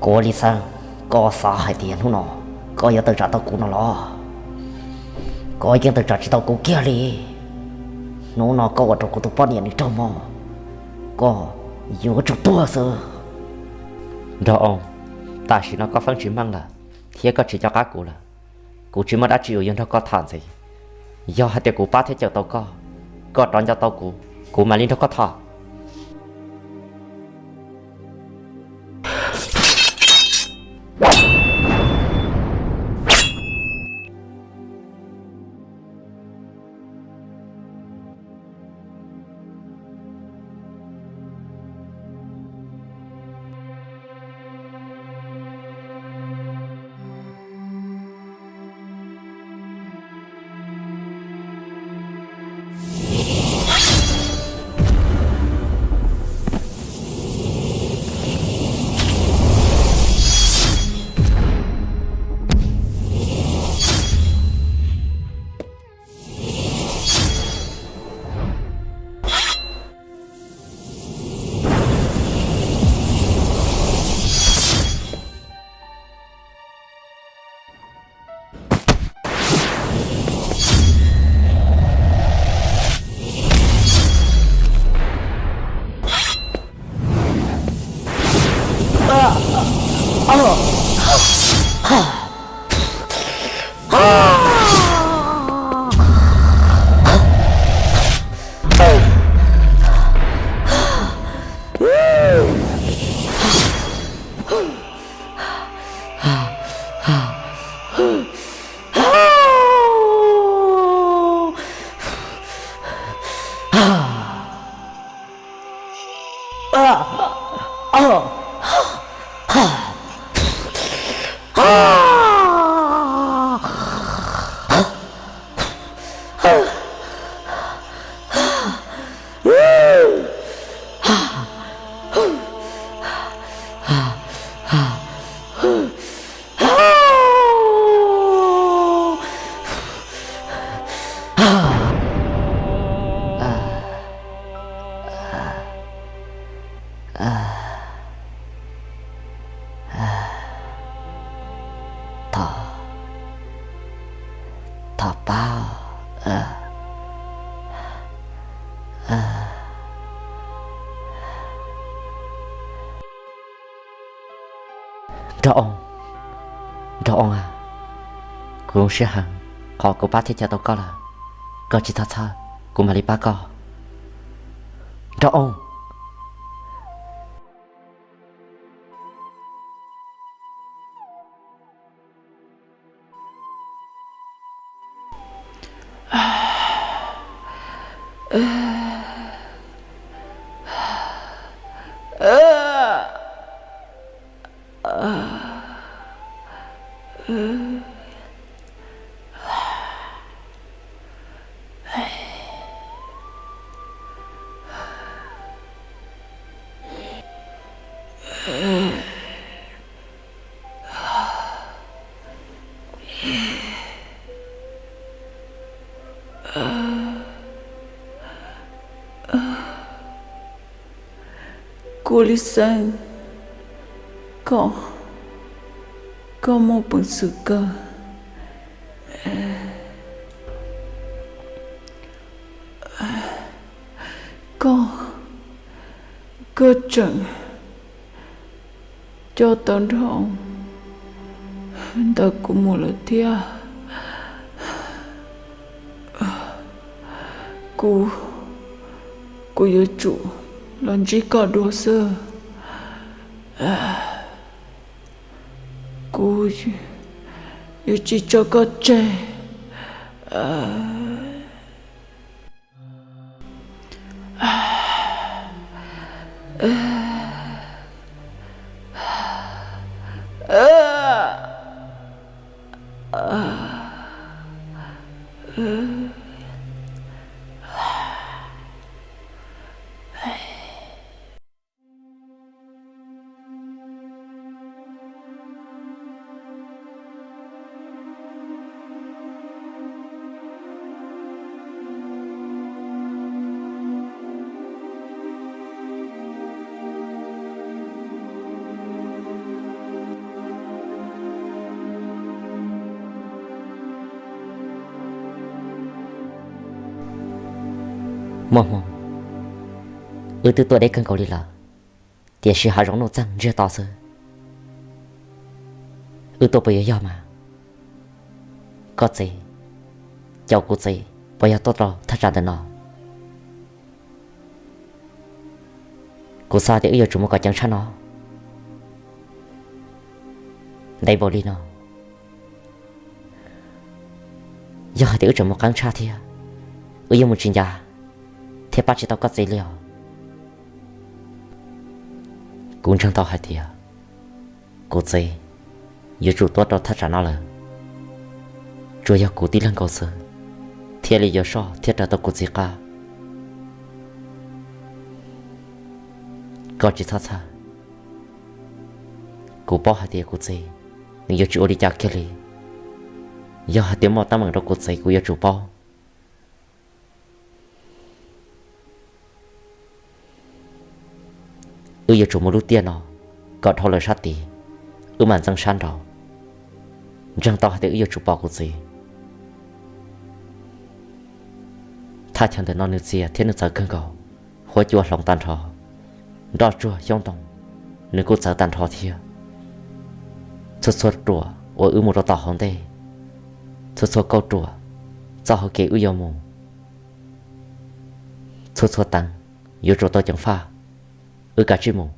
Ua li Xeeb, koj xav hais tias hnub no koj yuav tawm tsam tau kuv no los? Koj yeej tawm tsam tsis tau kuv kiag li. Hnub no koj ua rau kuv tus poj niam nws raug mob, koj yuav tsum tuag xwb. Nraug Oo, tam sim no koj feeb tsis meej lawm, thiab koj tsis nco qab kuv lawm. Kuv tsis muaj dab tsi uas yuav nrog koj tham ntxiv. Yog hais tias kuv pab thiab cawm tau koj, koj rov nco tau kuv, kuv mam li nrog koj tham. Thov, thov pab. Nraug Oo, Nraug Oo a, kuv zoo siab heev qhov kuv pab thiab cawm tau koj lawm. Koj tsis txhob txhawj, kuv mam li pab koj. Nraug Oo. Kuv li xeeb, koj, koj muaj peev xwm kawg. Koj, koj tseem coj tau Nraug Oo ntawm kuv mus lawm thiab. Kuv, kuv yuav tsum los ntsib koj dua xwb. Kuv yuav tsis tso koj tseg. Muaj hmoo, wb twb tuaj deb kawg nkaus li lawm, tiam sis hav zoov nuj txeeg ntsiag to xwb. Wb tuaj puas yuav yog mas? Koj txiv, caum kuv txiv puas yog tuaj rau thaj tsam ntawm no? Kuv xav tias wb yuav tsum mus kom ceev tshaj no. Ntev npaum li no, yog hais tias wb tseem mus qeeb tshaj thiab, wb yuav mus tsis ncav thiab pab tsis tau koj txiv li os. Kuv ntseeg tau hais tias kuv txiv yuav tsum tuaj rau thaj tsam no lawm. Tsuas yog kuv tib leeg nkaus xwb thiaj li yuav soj thiab raws tau kuv txiv qab. Koj tsis txhob txhawj, kuv paub hais tias kuv txiv nws yuav tsis ua li cas kiag li. Yog hais tias muaj teeb meem rau kuv txiv kuv yuav tsum paub. Wb yuav tsum mus lub tiaj no kom dhau lawv sab tid, wb mam ntxeev sab nraud. Ntseeg tau hais tias wb yuav tsum pom kuv txiv. Thaj chaw ntawm no nws txias thiab nws txawv kawg nkaus, huab cua hloov tag nrho, nroj tsuag xyoob ntoo nws kuj txawv tag nrho thiab. Txhua txhua ruam uas wb mus rau tom hauv ntej, txhua txhua kauj ruam txoj hauv kev wb yuav mus, txhua txhua teev yuav tsum tau ceev faj. Wb kav tsij mus.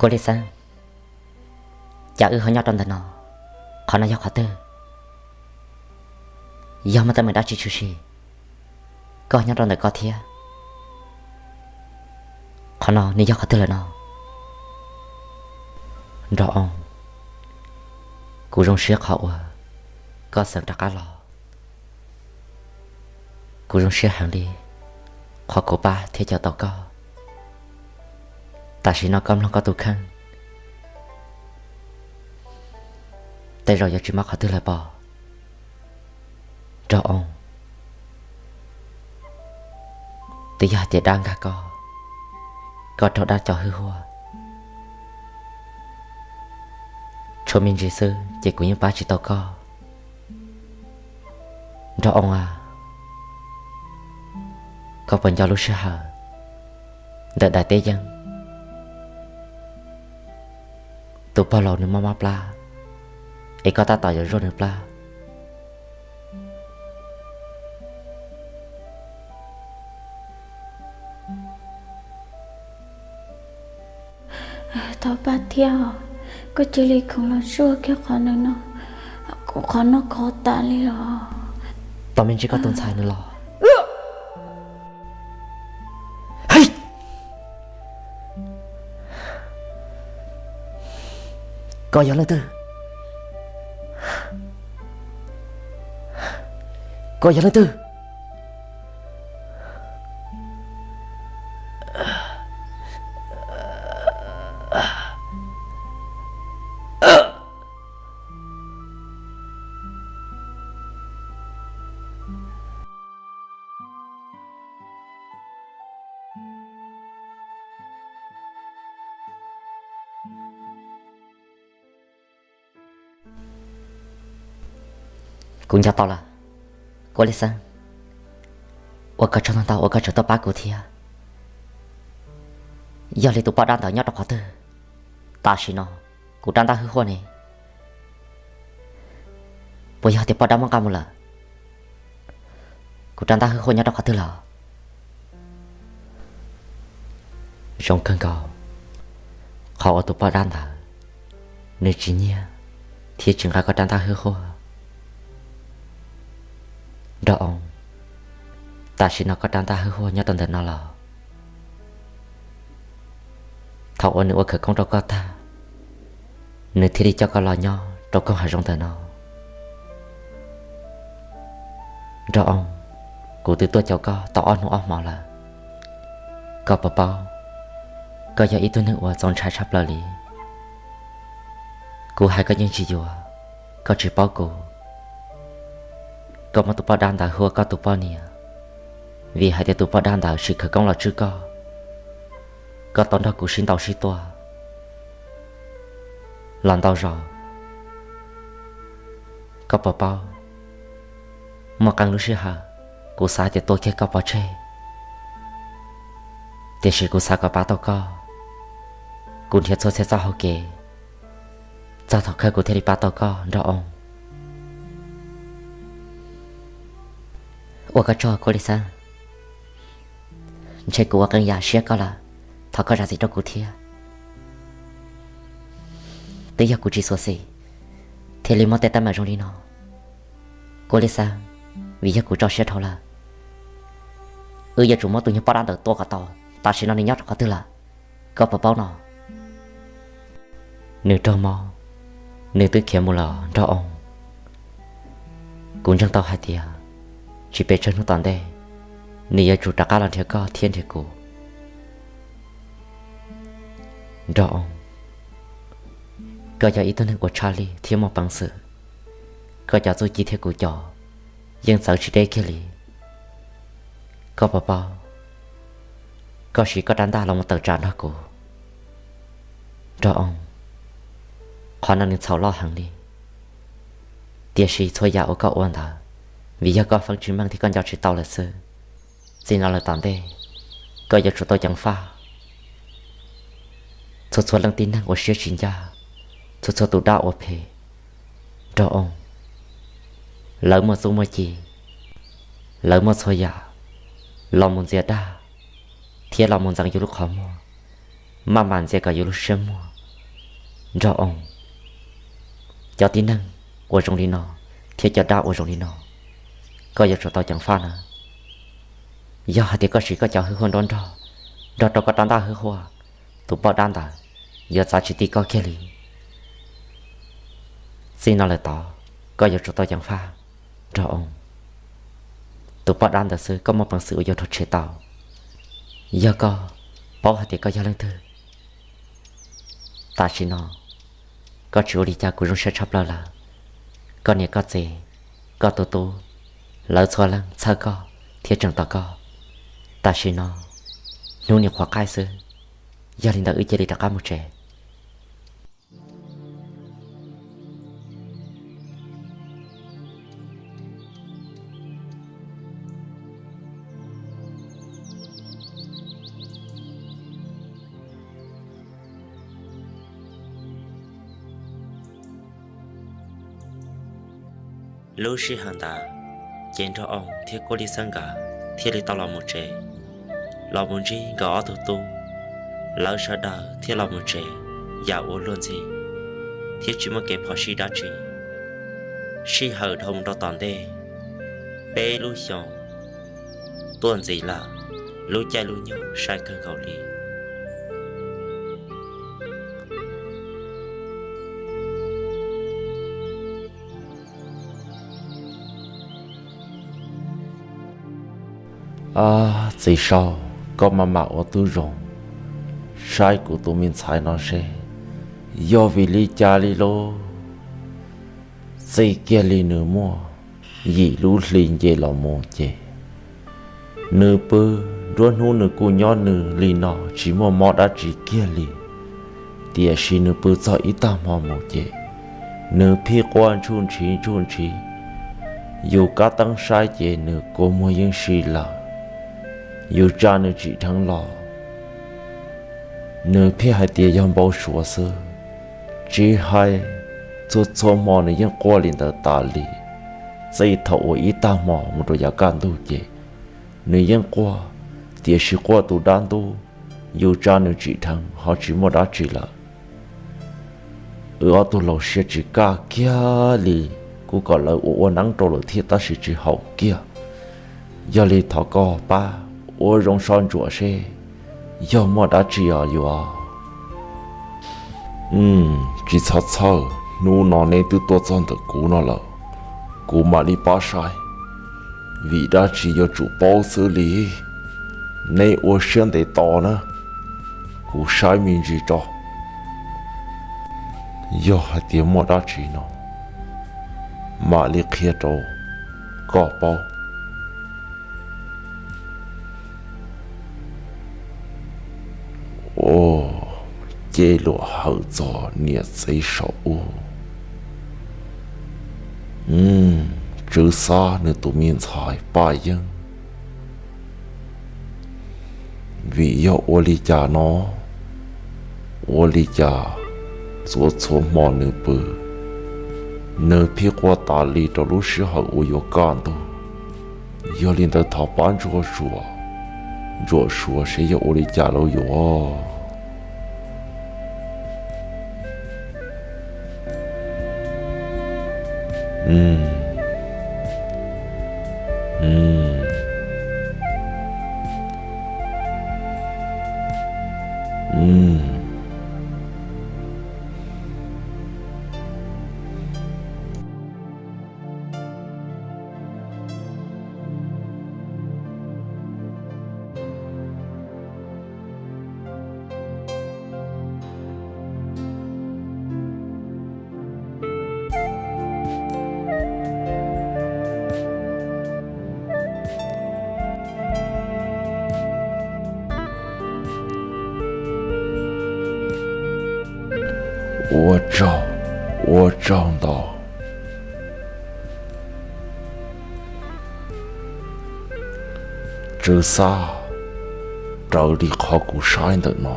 Kuv li xeeb, cas wb ho nyob rau ntawm no? Qhov no yog qhov twg? Yog muaj teeb meem dab tsi tshwm sim, koj nyob rau ntawm koj thiab. Qhov no nws yog qhov twg lawm no? Nraug Oo, kuv zoo siab qhov uas koj xeem rov qab los. Kuv zoo siab heev li qhov kuv pab thiab caum tau koj. Tam sim no koj mloog koj tus kheej, tej zaum yuav tsis mob qhov twg lawm pob. Nraug Oo, twb yog hais tias dab nkag koj, koj raug dab cov hwj huaj, tshuav me ntsis xwb ces kuv yeej pab tsis tau koj. Nraug Oo a, koj puas nco lub sij hawm ntawm daim teb yeeb, tus pog laus nws mob mob plab, es koj tab tom yuav zuaj nws plab? Thov pab thiab, koj cia li khoom los zuaj kiag qhov no, kuv qhov no khov tas li los. Tos me ntsis koj tus ntxhais nws los. Koj yog leej twg? Koj yog leej twg? Kuv nco tau lawm, Kuv li xeeb, ua koj tsaug ntau ntau uas koj tseem tuaj pab kuv thiab. Yog li tus poj dab ntawd nyob rau qhov twg? Tam sim no kuv rab ntaj hwj huaj ne, Puas yog tias poj dab muab nqa mus lawm? Kuv rab ntaj hwj huaj nyob rau qhov twg lawm? Zoo kawg nkaus, qhov uas tus poj dab ntawd nws tsis nyiag thiab tsis nqa koj rab ntaj hwj huaj. Nraug Oo, tam sim no koj rab ntaj hwj huaj nyob rau ntawm no los. Thaum uas nws ua khawv koob rau koj tag, nws thiaj li coj koj los nyob rau koog hav zoov ntawm no. Nraug Oo, kuv twb tuaj caum koj tau ob hnub ob hmo lawm. Koj puas paub, koj yog ib tug neeg uas txaus ntshai tshaj plaws li. Kuv hais koj yeej tsis yuav, koj tsis paub kuv. Koj muab tus poj dab ntawd hu ua koj tus poj niam, vim hais tias tus poj dab ntawd sim khawv koob los tswj koj. Koj tau nrog kuv sib ntaus sib tua los ntau zaus. Koj puas paub, muaj qee lub sij hawm kuv xav hais tias tua kiag koj pov tseg, tiam sis kuv xav kom pab tau koj. Kuv nrhiav txhua txhia txoj hau kev, txog thaum kawg kuv thiaj li pab tau koj, Nraug Oo. Ua koj tsaug Kuab Lis Xab, ntshe kuv ua qee yam siab koj lawm, thov koj zam txim rau kuv thiab. Twb yog kuv tsis xyuam xim thiaj li muaj tej teeb meem zoo li no. Kuab Lis Xab, vim yog kuv tso siab dhau lawm, wb yuav tsum muab tus nyuag poj dab ntawd tua kom tau. Tam sim no nws nyob rau qhov twg lawm, koj puas paub no? Nws raug mob, nws twb khiav mus lawm, Nraug Oo. Kuv ntseeg tau hais tias tsis pes tsawg hnub tom ntej, nws yuav tsum rov qab los nrhiav koj thiab nrhiav kuv. Nraug Oo, koj yog ib tug neeg uas tshaj lij thiab muaj peev xwm, koj cov txuj ci thiab kuv cov yeej txawv tsis deb kiag li. Koj puas paub, koj siv koj rab ntaj los mus tawm tsam nrog kuv, Nraug Oo. Qhov no nws txhaum loj heev li, tiam sis txhua yam uas koj ua ntawd vim yog koj feeb tsis meej thiab koj nco tsis tau lawm xwb. Txij no lawm tom ntej, koj yuav tsum tau ceev faj. Txhua txhua leej tib neeg ua siab tsis ncaj, txhua txhua tus dab ua phem, Nraug Oo, lawv muaj txuj muaj ci, lawv muaj txhua yam los mus ntxias dag thiab los mus ntxeev yus lub qhov muag, maj mam ntxias kom yus lub siab muag, Nraug Oo. Cov tib neeg ua zoo li no thiab cov dab ua zoo li no, koj yuav tsum tau ceev faj na. Yog hais tias koj siv koj cov hwj huaj nruab nrog, nrog rau koj rab ntaj hwj huaj, tus poj dab ntawd yuav txav tsis ti koj kiag li. Txij no lawm tod, koj yuav tsum tau ceev faj, Nraug Oo. Tus poj dab ntawd xwb koj muaj peev xwm uas yuav rhuav tshem tau. Yog koj paub hais tias koj yog leej twg, tam sim no koj tsis ua li cas kuv zoo siab tshaj plaws lawm. Koj niam koj txiv, koj tus tub, lawv txhua leej txhawj koj thiab tseem tos koj. Tam sim no hnub nws qhuav qaij xwb, yog li ntawd wb cia li rov qab mus tsev. Lub sij hawm ntawd, ces Nraug Oo thiab Kuab Lis Xab nkawd thiaj li tau los mus tsev, los mus ntsib nkawd ob tug tub. Lawv sawv daws thiaj los mus tsev yam uas luag ntxhi thiab tsis muaj kev phom sij dab tsi. Sij hawm dhau mus rau tom ntej, peb lub xyoos tuaj ntxiv lawm, lub caij lub nyoog sai kawg nkaus li. Ab, txiv saub, koj maj mam ua tib zoo saib kuv tus me ntxhais no seb yog vim li cas li lauj. Txij kiag li nws muaj yim lub hli nce los mus ces nws pw, nruab hnub nws kuj nyob nws li no tsis muaj mob dab tsi kiag li. Tiam sis nws pw txog ib tag hmo mus ces nws pheej quaj ntshuj ntshiv ntshuj ntshiv. Yus kab teeb saib ces nws kua muag yeej si lawm, yus tsa nws tsim dheev los nws pheej hais tias yog npau suav xwb. Tsis hais, txhua txhua hmo nws yeej quaj li ntawd tas li. Txij thaum uas ib tag hmo mus rau yav kaj ntug ces nws yeej quaj, tiam sis quaj tus dab ntub yus tsa nws tsim dheev ho tsis muaj dab tsi lawm. Wb ob tug laus siab tsis kaj kiag li, kuj kom lawv ua ua neeb rau lawm thiab tab sis tsis haum kiag. Yog li thov koj pab ua zoo soj ntsuam seb yog muaj dab tsi os yuav. Tsis txhob txhawj, hnub no neb twb tuaj txog ntawm kuv no lawm, kuv mam li pab saib. Vim dab tsi yuav tsum paub xwb li, neb ua siab ntev tos na, kuv saib me ntsis tso. Yog hais tias muaj dab tsi no, mam li qhia rau koj paub. Ua, ces luag hawm txog niam txiv saum ub, Tswv Xab nws tus me ntxhais Paj Yeeb. Vim yog ua li cas no, ua li cas txhua txhua hmo nws pw, nws pheej quaj tas li rau lub sij hawm uas yuav kaj ntug. Yog li ntawd thov pab ntsuag suav, ntsuam suav seb yog ua li cas lauj yuav. Ua tsaug, ua tsaug ntau. Tswv Xab, raws li qhov kuv saib ntawm no,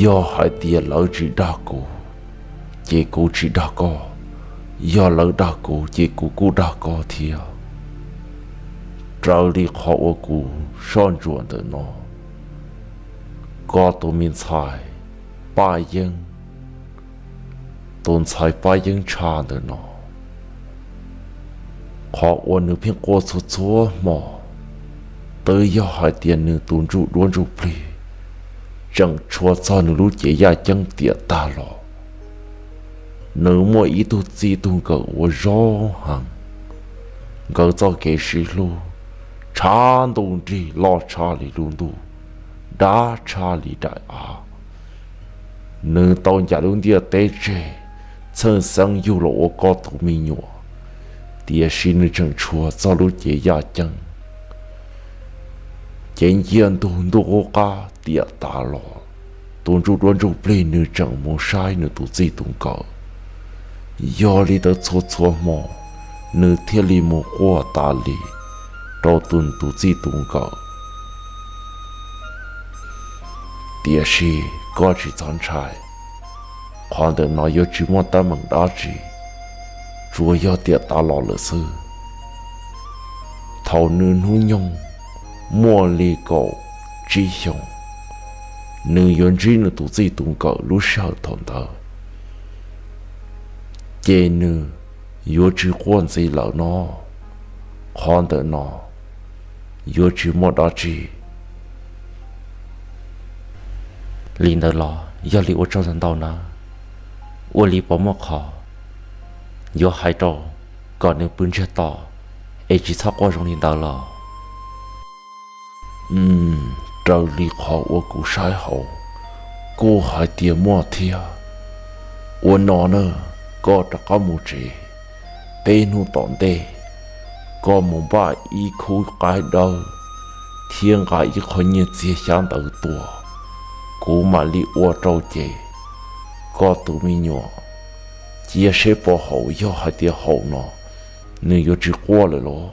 yog hais tias lawv tsis dag kuv, ces kuv tsis dag koj, yog lawv dag kuv ces kuv kuj dag koj thiab. Raws li qhov uas kuv soj ntsuam ntawm no, koj tus me ntxhais Paj Yeeb, tus ntxhais Paj Yeeb Tsha ntawm no, qhov uas nws pheej quaj txhua txhua hmo, twb yog hais tias nws tus ntsuj duab ntsuj plig tseem tshua txog nws lub cev yaj ceeb tiam tag los. Nws muaj ib tug txij tug nkawm uas zoo heev, nkawd txoj kev sib hlub tshav ntuj nrig, loj tshaj li lub ntuj, dab tshaj li daim av. Nws tau ncaim lub ntiaj teb tseg, txheej xeeb yug los ua koj tus me nyuam, tiam sis nws tseem tshua txog lub cev yaj ceeb, cev nciaj ntug ntuj qub qab tiam tas los. Tus ntsuj duab ntsuj plig nws tseem mus saib nws tus txij tus nkawm. Yog li ntawd txhua txhua hmo nws thiaj li mus quaj tas li rau tus, tus txij tus nkawm. Tiam sis koj tsis txhob ntshai, qhov ntawm no yuav tsis muaj teeb meem dab tsi, tsuas yog tiam tas los lawm xwb. Thaum nws hnub nyoog muaj li kaum tsib xyoos, nws yuav ntsib nws tus txij tus nkawm lub sij hawm thaum ntawd, ces nws yuav tsis quaj ntxiv lawm no. Qhov ntawm no yuav tsis muaj dab tsi. Li ntawd los yog li ua tsaug ntau ntau na. Ua li puas muaj qhov yuav hais rau kom nws pw ntsiag to es tsis txhob quaj zoo li ntawd los? Raws li qhov uas kuv saib hauv, kuj hais tias muaj thiab. Ua no na, koj rov qab mus tsev, peb hnub tom ntej koj mus npaj ib khub qaib dawb thiab nqa ib qho nyiaj txiag xyab ntawv tuaj, kuv mam li ua rau ces koj tus me nyuam cia seb puas haum, yog hais tias haum no nws yuav tsis quaj lawm los.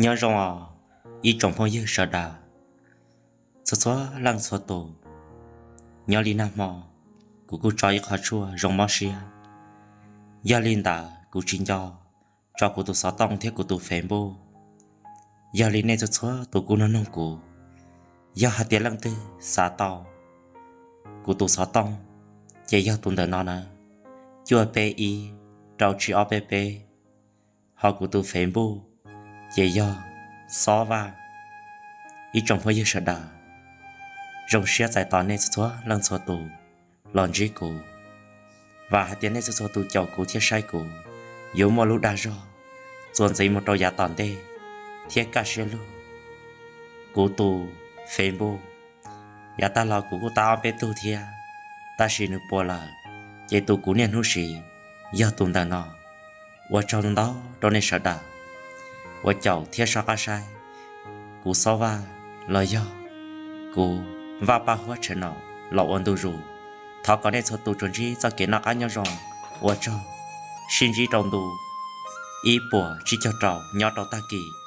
Nyob zoo os ib tsoom phooj ywg sawv daws. txhua txhua leej txhua tus. Nyob li nag hmo, kuv kuj tso ib qho tshuaj zoo mob siab. Yog li ntawd kuv tsis nco tso kuv tus xov tooj thiab kuv tus Facebook. Yog li nej txhua txhua tus kuj nug nug kuv, yog hais tias leej twg xav tau kuv tus xov tooj, ces yog tus ntawm no na, cuaj peb ib, rau tsib ob peb peb. Ho kuv tus Facebook ces yog Xob Vaj. Ib tsoom phooj ywg sawv daws, zoo siab txais tos nej txhua txhua leej txhua tus los ntsib kuv. Vam hais tias nej txhua txhua tus caum kuv thiab saib kuv yuav muaj lub dag zog txuas ntxiv mus rau yav tom ntej thiab kaj siab lug. Kuv tus Facebook, yav tag los kuv kuj tab ob peb tug thiab, tab sis nws puas lawm, ces tus kuv niaj hnub siv yog tus ntawm no. Ua tsaug ntau rau nej sawv daws uas caum thiab soj qab saib kuv Xob Vaj los yog kuv Vaj Paj Huab channel los ua ntu zus. Thov kom nej txhua tus tsuas ntsib txoj kev noj qab nyob zoo. Ua tsaug, sib ntsib rau ntu ib puas tsib caug rau nyob rau tag kis.